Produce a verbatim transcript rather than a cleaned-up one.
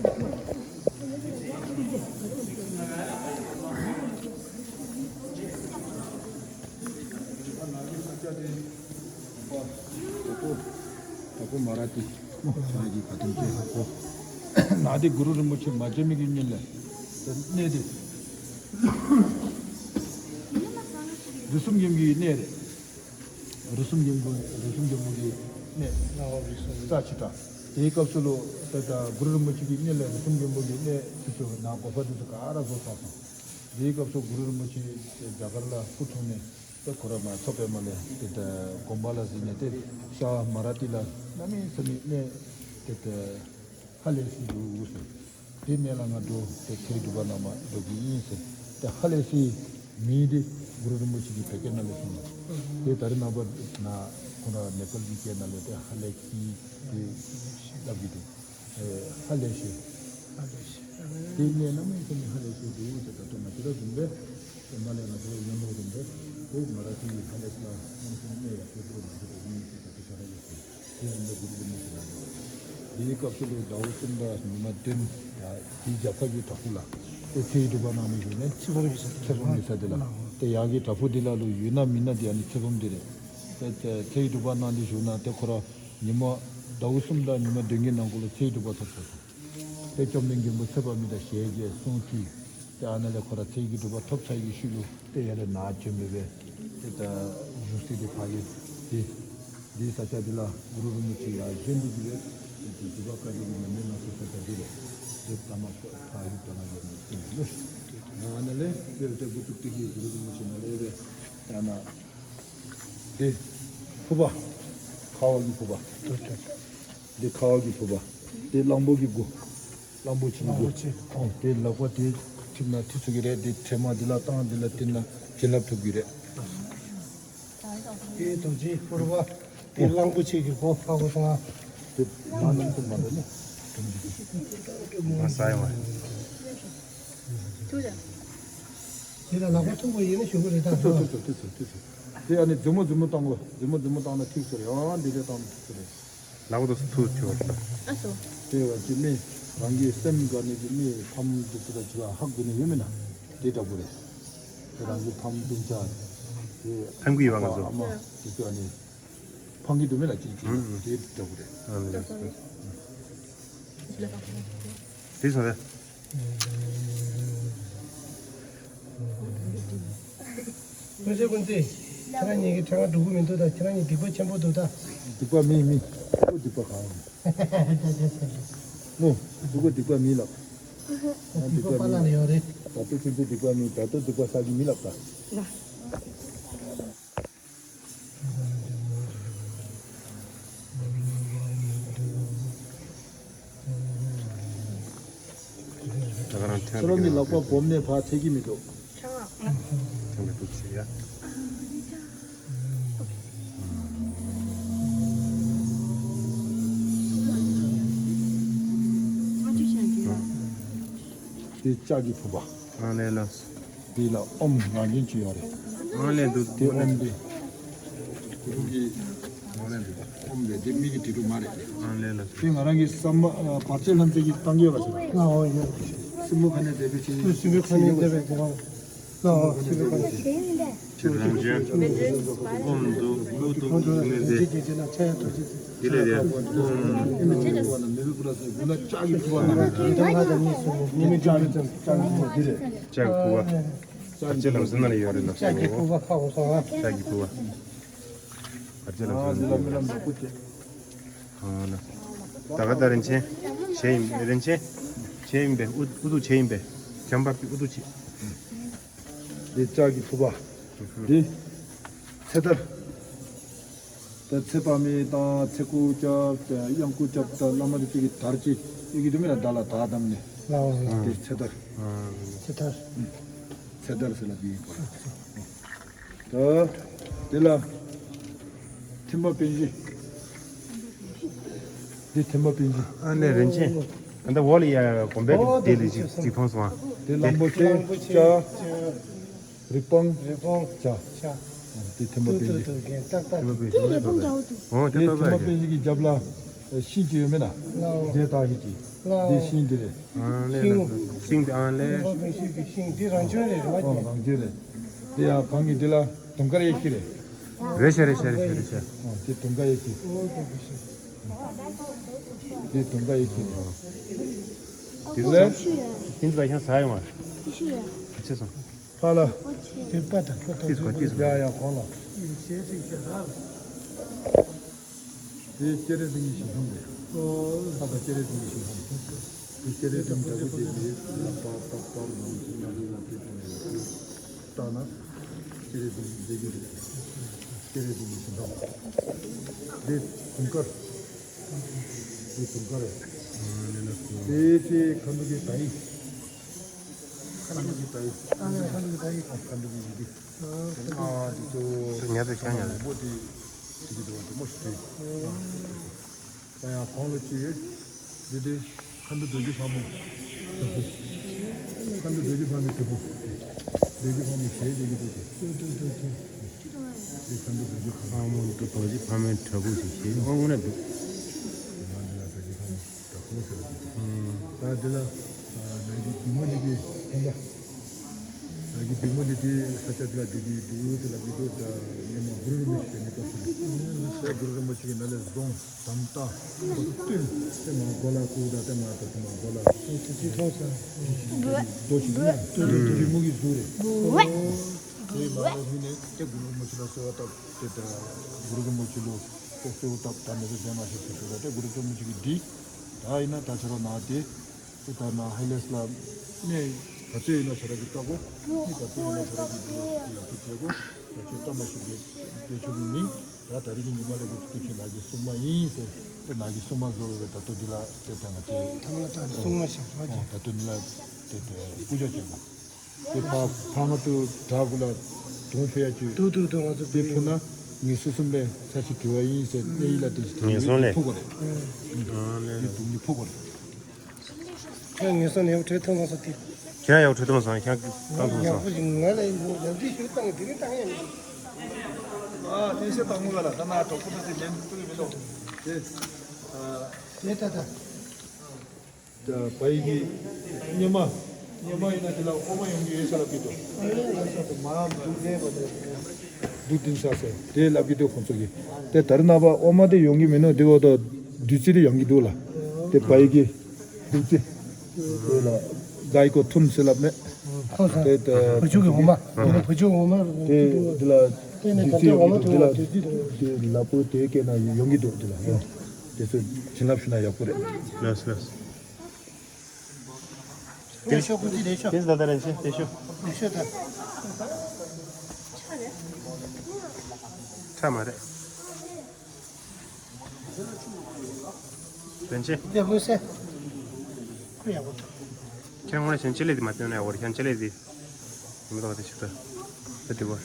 ད་ཁོ་མ་ར་ཏི་ང་གི་ག་དུམ་ཅེ་ཧ་ཁོ་ན་དེ་གུ་རུ་རིན་པོ་ཆེ་མ་བྱ་མི་གི་གཉིད་ལས་གནས་དེ། རི་གསུམ་མགོན་པོའི་གནས་རེད། རི་གསུམ་མགོན་པོ་རི་གསུམ་མགོན་པོ་གི་གནས། རྩ་ཆེ་དྲགས། དེའི་སྐབས་སུ་ལོ་ད་ལྟ་གུ་རུ་རིན་པོ་ཆེ་གི་གནས་ལ་རི་གསུམ་མགོན་པོ་གི་གནས་དེ་ཚོ་ན་དགོན་པ་དེ་ཚོ་ག་ར་བཟོ་ཚར་སོང་། དེའི་སྐབས་སུ་གུ་རུ་རིན་པོ་ཆེ་རྒྱ་གར་ལ་སྐུ་འཁྲུངས་ནས་དེ་ཁོ་ར་མ་མཚོ་པདྨ་ལ་དེ་ལྟ་དགོན་པ་ལ་གཟིགས་ནས་དེ་ཤ་བ་མ་ར་ཏི་ལ་གནམ་མེད་ས་མེད་གནས་དེ་ལྟ་ཧ་ལས་སི་འདུག་ཟེར། དེ་གནས་ལ་ང་འགྲོ་དེ་ཚེ་སྒྲུབ་པ་ནང་མ་འགྲོ་གི་ཡིན་ཟེར། དེ་ཧ་ལས་སི་མིང་དེ་གུ་རུ་རིན་པོ་ཆེ་གི་བོད་སྐད་ནང་ལས་བྱུང་ལ། དེ་ད་རེས་ནངས་པ་ན་ཁོ་ར་ནེ་པལ་གྱི་སྐད་ནང་ལས་དེ་ཧ་ལས་སི་དེ་ལབ་ཀྱི་འདུག་ཧ་ལས་ཤེ། ཧ་ལས་ཤེ། དེ་གནས་ན་མ་ཡིན་ས་ནི་ཧ་ལས་ཤེ་འདུག་ཟེར། ད་ལྟ་ང་ཚོ་ར་རིམ་པས་དེ་མ་ལས་ང་ཚོ་ར་ཡོང་ལོ་རིམ་པས་དེ་མ་ར་ཏི་ཡི་ཧ་ལས་ཤེ་ལ་ཡང་སོང་གནས་ཡག་པོ་འགྲོ་མ་འགྲོ་ཡིན་ཟེར། ད་ལྟ་ཤ་ར་ཡོད་ཟེར། དེ་རིམ་པས་གུ་རུ་རིན་པོ་ཆེ་ལ་ཡོད། དེའི་སྐབས་སུ་ལོ་ཟླ་བ་གསུམ་དང་ཉི་མ་བདུན་དེའི་རྒྱབ་ཁ་གི་དྲག་པོ་ལ་དེ་ཚེ་ཡི་སྒྲུབ་པ་གནང་ནས་ཡོད་ནས་ཚེ་དཔག་མེད་ས་ཚེ་དཔག་མེད་ས་དེ་ལ་དེ་ཡག་གི་དྲག་པོ་དེ་ལ་ལོ་ཡོད་ན་མིན་ན་དེ་ཡང་ནི་ཚེ་དཔག་མེད་དེ་རེད། དེ་ཚེ་ཡི་སྒྲུབ་པ་གནང་དེ་བཞུགས་ན་དེ་ཁོ་ར། ཉི་མ་ཟླ་བ་གསུམ་དང་ཉི་མ་བདུན་གྱི་ནང་འཁོད་ལ་ཚེ་ཡི་སྒྲུབ་པ་ཐོབ་ཚར་སོང་། དེ་བཅོམ་ལྡན་མགོན་པོ་ཚེ་དཔག་མེད་དང་ཞལ་མཇལ་གསུང་ཐོས། དེ་ཨ་ན་ལས་ཁོ་ར་ཚེ་ཡི་སྒྲུབ་པ་ཐོབ་ཚར་ཡི་ཤུལ་ལུ་དེ་ཡ་ལས་ནག་བཅོམ་མེད་པས་དེ་ད་བཞུགས་སྲིད་དེ་ཕ་གི་དེ་དེའི་ས་ཆ་དེ་ལ་གུ་རུ་རིན་པོ་ཆེ་ཡ་གཞན་དུ་གི་རེད། དེ་དེ་སྒྲུབ་པ་བཀའ་དྲིན་གྱི་ནམ་མེད་ན་སོ་ས་ཆ་དེ་རེད། དེ་ད་མ་ཕ་གི་ད་ན་ཡོད་ནས་ཨ་ན་ལས་དེ་རེད། དེ་དགུ་ཐུག་སྟེ་གི་གུ་རུ་རིན་པོ་ཆེ་ན་ལས་རེད། ཡང་ན། འདི་ཕུར་པ། ཁ་བ་གི་ཕུར་པ། འདི་ཁ་བ་གི་ཕུར་པ། འདི་གླང་པོ་གི་མགོ། གླང་པོ་ཆེ་གི་མགོ། གླང་པོ་ཆེ། ཨོ་དེ་ལག་པ་དེ་ཐིམ་ན་ཐིག་ཚུགས་ཀྱི་རེད། དེ་ཕྲེང་བ་འདི་ལ་བཏང་འདི་ལ་བསྟན་ན་བྱིན་རླབས་ཐོབ་ཀྱི་རེད། དེ་རྡོ་རྗེ་ཕུར་པ། དེ་གླང་པོ་ཆེ་གི་མགོ་ཕ་གོ་སོང་ང་། དེ་མ་ནམ་ཚོ་མ་འདྲ་ནི། མ་ས་ཡོང་བ། དེ་ལ་ལག་པ་ཐུག་པ་ཡིན་ན་ཞུ་གི་རེད་ད། ཐུག་ཐུག་ཐུག་ཐུག་ཐུག་ཐུག་ཐུག་དེ་ཡང་ནི་རྫི་མོ་རྫི་མོ་བཏང་གོ། རྫི་མོ་རྫི་མོ་བཏང་ན་ཐིག་ཚུགས་རེད། ཡང་འདི་འདྲ་བཏང་ན་ཐིག་ཚུགས་རེད། ལག་པ་དང་ཐུག་ཆོག་ད། ཨ་སོ། དེ་བ་ཅི་མི་རང་གི་སེམས་དགའ་ནི་ཅི་མི་ཕམ་འདི་ཚོ་ད་ཅི་ལ་ཧ་གོ་ནི་ཡོད་མེད་ན་དེ་འདྲ་པོ་རེད། དེ་རང་གི་ཕམ་སྤུན་ཆ་དེ་ཕམ་གི་ཡོད་པ་ང་ཚོ། ཨ་མ་དེ་ཚོ་ནི་ཕམ་གི་འདུག་མེད་ལ་ཅི་ཅི་དེ་འདྲ་པོ་རེད། ཨ་ལེ། དེ་སོང་རེད། ཀུན་གསལ་ཀུན་གསལ། ཁྱེད་རང་གཉིས་ཀྱི་ཕྲེང་བ་འགྲོ་གི་མི་འདུག་ད། ཁྱེད་རང་གཉིས་སྡིག་པ་ཆེན་པོ་འདུག་ད། སྡིག་པ་མེད་མེད། ཨོ་སྡིག་པ་གང་ཡིན། ནོ། སྡིག་པ་སྡིག་པ་མེད་ལབ། སྡིག་པ་པ་ལ་ལ་ཡོད་རེད། ད་ལྟ་ཁྱེད་ཚོ་སྡིག་པ་མེད། ད་ལྟ་སྡིག་པ་བསགས་ཀྱི་མེད་ལབ་ད། ཁྱེད་རང་གི་ལག་པ་སྦོམ་ནས་ཕར་ཐེག་གི་མི་འདུག་ཐེག་མི་འདུག་ཟེར་ཡ། དེ་ལྕགས་ཀྱི་ཕུར་པ། ཨ་ལས་ལ། དེ་ལ་ཨོམ་རང་བཞིན་གྱི་ཡོད་རེད། ཨ་ལས་འདུག་དེ་ཨོམ་དེ། ཀུ་རུ་གི། ཨོམ་རེད། དེ་མི་གི་དྲི་རུ་མ་རེད། ཨ་ལས་ལ། དེ་ང་རང་གི་བསམ་པ་བར་ཆད་ལྷ་མཛེས་ཀྱི་བཏང་གི་ཡོད་པ་ཞིག་ཨ་འོ་ཡོད། སྲིན་མོ་ཁ་ནས་བསྡད་པའི་ཆེད། སྲིན་མོ་ཁ་ནས་བསྡད་པའི་ཆེད། ཨ་འོ་སྲིན་མོ་ཁ་ནས་བསྡད། ཁྱེད་རང་ཅན། ཨོམ་འདུག་ཀུ་འདུག་ནས་དེ། དེ་ལས་དེ། ཨོམ། ལྕགས་ཀྱི་ཕུར་པ། བར་ཆད་ལམ་སེང་ན་ལ་ཡོད་རེད་ལ་སོ། ལྕགས་ཀྱི་ཕུར་པ་ཁ་བོ་སོང་ཨ། ལྕགས་ཀྱི་ཕུར་པ། བར་ཆད་ལམ་སེང་ན་ལ་ཡོད་རེད་ལ། ཨ་ན། ད་ག་ད་རིན་ཆེན། བྱེད་ཡིན་རིན་ཆེན། བྱེད་ཡིན་པས་ཨུ་ཨུ་ཐུག་བྱེད་ཡིན་པས། བྱམས་པ་ཨུ་ཐུག་བྱེད། འདི་ལྕགས་ཀྱི་ཕུར་པ། འདི་ཚེ་ཐར། ད་ཚེ་དཔག་མེད་དང་ཚེ་སྐུ་རྐྱབ་དང་གཡང་སྐུ་རྐྱབ་དང་བླ་མ་དེ་ཚོ་གི་དར་ཅིག་ཡི་གེ་དུ་མེད་ལ་ད་ལ་ད་དམ་ནས། ལའོ་ལའོ། དེ་ཚེ་ཐར། ཚེ་ཐར། ཚེ་ཐར་ཟེར་ལ་དེ་ཡིན་པ། ད་དེ་ལ་ཐིམ་པ་པཎ་ཞི། འདི་ཐིམ་པ་པཎ་ཞི། ཨ་ནེ་རིན་ཆེན། ཨ་ད་འོ་ལ་ཡ་གོམ་པའི་དེ་ལ་ཅིག་ཅིག་མཐོང་སོང་ཨ། དེ་གླང་པོ་ཆེ་ལྕགས། རི་སྤང་། རི་སྤང་། བྱ། བྱ། དེ་ཐིམ་པ་པཎ་ཞི། ཏུ་ཏུ་ཏུ་རྒན་ཏག་ཏག་ཏིམ་པ་པཎ་ཞི། ཨོ་དེ་ཏག་ཏག་ཡིན། ཐིམ་པ་པཎ་ཞི་གི་རྒྱབ་ལ། ཤིང་གཅིག་ཡོད་མེད་ན། ལའོ། དེ་དག་ཤིང་གཅིག་ལའོ། དེ་ཤིང་འདི་རེད། ཨ་ལས་ཤིང་ལ་ཤིང་དེ་ཨ་ལས། ཤིང་དེ་རང་བྱོན་རེད་རེད་བ། ཨོ་རང་བྱོན་རེད། དེ་ཡང་གང་གི་འདི་ལ་དུང་དཀར་ཡེ་ཤེས་རེད། རེད་ཤག་རེད་ཤག་རེད་ཤག་རེད་ཤག་ཨོ་དེ་དུང་དཀར་ཡེ་ཤེས། དེ་དུང་དཀར་ཡེ་ཤེས་རེད། དེ་ལས། ཁྱེད་ཚོ་ལ་ཡང་ཟ་ཡོང་བ། ཁྱེད་ཚོ། ཧ་ལ། དེ་པ་དང་ཁོ་དང་ཏིས་ཁོ་ཏིས། ཡ་ཡ་གོང་ལ། དེ་སྐྱེ་རེ་ཟིན་གྱི་ཞིང་ཁམས་རེད། ཨོ། ད་ལྟ་སྐྱེ་རེ་ཟིན་གྱི་ཞིང་ཁམས། དེ་སྐྱེ་རེ་ཟིན་གྱི་ལྟ་བུ་དེ་དེ་ལ་པ་པ་པ་ལ་ཟིན་ན་ལུས་ལ་དེ་དང་ཡོད་དེ། ལྟ་ན། སྐྱེ་རེ་ཟིན་གྱི་མཛད་རྒྱུ་རེད། སྐྱེ་རེ་ཟིན་གྱི་ཞིང་ཁམས། དེ་དུང་དཀར། དེ་དུང་དཀར་རེད། དེ་དེ་ཁ་འདུག་གི་ད་ཡིན། ཁ་འདུག་གི་ད་ཡིན། ཨ་ནི་ཁ་འདུག་གི་ད་ཡིན། ཨ་ཁ་འདུག་གི་ཡིན་གི། ཨ་འདི་ཚོ་ཉལ་དུ་ཤ་ཉལ་མང་པོ་དེ་དེ་གི་འདུག་བ་དེ་མོ་ཞིག་དེ། ད་ཡང་གོང་ལ་ཅི་ཡོད། འདི་དེ་ཁ་འདུག་རྡོ་རྗེ་ཕག་མོ། ཁ་འདུག་རྡོ་རྗེ་ཕག་མོའི་གྲུ་གུ། རྡོ་རྗེ་ཕག་མོ་ཞལ་འདི་གི་འདུག་དེ། འདི་ཁ་འདུག་རྡོ་རྗེ་ཕག་མོ། ཕག་མོ་འདི་རྡོ་རྗེ་ཕག་མོའི་གྲུ་གུ་ཞིག་ཞེས་དབང་བོ་ན་འདུག་ང་འདི་ལ་རྡོ་རྗེ་ཕག་མོ། ད་ཁོང་ཟེར་བ་དེ། ད་འདི་ལ་ནང་གི་བུ་མོ་འདི་གི་ཁོང་ད། ནང་གི་བུ་མོ་འདི་དེ་ས་ཆ་འདི་ལ་བསྡད་ཀྱི་འདུག་དེ་ལ་བི་ཌིའོ་དེ་ལ་བི་ཌིའོ་ད་ཉི་མ་གུ་རུ་རིན་པོ་ཆེ་ནས་སྐབས་སུ་ད་གུ་རུ་རིན་པོ་ཆེ་གི་ནང་ལས་རྫོང་དམ་ལྟ་ཁོ་བསྟུན་དེ་མ་གོ་ལ་ཁུ་ད་དེ་མ་ད་དེ་མ་གོ་ལ་ཁུ་དེ་ཅི་མཐོང་ས་རྡོ་ཞིག་ཡིན་ན་དེ་མུ་གི་གཟུགས་རེད། དེ་མ་ལ་ཧུ་ནས་དེ་གུ་རུ་རིན་པོ་ཆེ་ལ་གསོལ་བ་བཏབ་དེ་ད་གུ་རུ་རིན་པོ་ཆེ་ལོ་དེ་གསོལ་བ་བཏབ་ད་མི་ཚེ་ཟད་མ་ཤེས་སུ་ཤོར་ད་དེ་གུ་རུ་རིན་པོ་ཆེ་གི་འདི། ད་ཡིན་ན་ད་ཕྱི་རོ་ན་དེ། དེ་ལྟར་ན་ཧེ་ལེས་ལ་གནས་ག་ཚོད་ཡིན་ན་ཆ་ར་གི་བཀའ་བསྒོ། གནས་ག་ཚོད་ཡིན་ན་ཆ་ར་གི་འདི་ལ་ཡག་པོ་བྱེད་དགོ། ང་ཚོས་བཀའ་མ་ཞུ་གི་དེ་ཆུ་གི་མིང་ད་ད་རེས་ཀྱི་ཉི་མ་ལ་གི་སྐྱེ་ཆུ་ལ་གི་སྲུང་མ་ཡིན་ཟེར་དེ་ན་གི་སྲུང་མ་བཟོ་བའི་ད་ལྟོ་འདི་ལ་དེ་ལྟར་ང་ཚོས་ཐ་མ་ད་སྲུང་མ་ཞབས་ཏོག་ཅིག་ད་ལྟོ་འདི་ལ་དེ་དེ་སྐུ་ཕྱག་བྱེད་དགོ། དེ་ཕ་ཕ་མ་ཏུ་དྲག་གུ་ལ་དུང་ཕེ་ཡ་ཅུ་དུ་དུ་དུ་ང་ཚོ་དེ་ཕུ་ན་ངེས་སུ་སུམ་པའི་ས་ཞིག་གི་བ་ཡིན་ཟེར་གནས་ཡིད་ལ་དེ་ཞིག་ངེས་སོང་ལེ། ཕུ་གོ་རེད། ཨ་ལེ། དེ་དུང་ནི་ཕུ་གོ་རེད། ཁྱོད་ངེས་སོང་ནས་བྲེལ་ཐུབ་མ་སོང་དེ། ཁྱེད་རང་ཡག་བྲེལ་ཐུབ་མ་སོང་ཁྱེད་རང་གང་ཐུབ་ཡག་སོང་། པོ་ཞིག་ང་ལ་ཡག་འདི་ཞུ་བཏང་དེ་རིང་བཏང་ཡག་མི་འདུག་ཨ་དེ་ཤེས་དང་མོ་ག་ལ་ད་ན་གྲོགས་པོ་ཚོ་དེ་ལན་ཐུབ་ཀྱི་མི་འདུག་དེ་ཨ་དེ་ད་ད། ད་བ་ཡི་གི་སྙེ་མ། སྙེ་མ་ཡིན་ན་དེ་ལ་ཨོ་མ་ཡོང་གི་ཡོད་ས་ལབ་ཀྱི་འདུག་མ་འདུག་དེ་བ་དེ་འདུག་དེ་ས་ཟེར་དེ་ལབ་ཀྱི་འདུག་ཁོང་ཚོ་གིས། དེ་ད་རེས་ནངས་པ་ཨོ་མ་དེ་ཡོང་གི་མིན་ནོ་དེ་འོ་ད་བདུད་རྩི་དེ་ཡོང་གི་འདུག་ལ། དེ་བ་ཡི་གི་བདུད་རྩི། དེ་ལ་གའི་ཀོ་ཐུམ་ཟེར་ལབ་མེད། ཁོ་ས་དེ་ད་བུ་ཆུ་གི་འོ་མ། འོ་མ་བུ་ཆུ་འོ་མ་དེ་དེ་ལ་དེ་ནས་བདུད་ད་རྩི་ལྟའི་འོ་ཡོང་མ་གི་འདུག་དེ་ལ་ཐོན་དེ་ལ་པོ་དེ་སྐད་ན་ཡོང་གི་འདུག་དེ་ལ་ཡོང་། དེ་ཚོ་བྱིན་རླབས་ཞུ་ན་ཡག་པོ་རེད། ལགས་སོ་ལགས་སོ། ལེགས་ཤོག་ཀུ་ཅི་ལེགས་ཤོག་དེ་ཟླ་ད་རན་ཆེ་ལེགས་ཤོག་ལེགས་ཤོག་ད། ཁྲ་མ་རེད། རན་ཆེ། ཡག་པོ་སེ། ཁོ་ཡག་པོ་འདུག་ཁྱེད་རང་ངོ་ལ་ཞན་ཆེ་ལེ་དེ་མ་བསྟན་ན་ཡག་པོ་རེད་ཞན་ཆེ་ལེ་དེ། མི་ལོག་དེ་ཆུ་ད། ད་དེ་བར།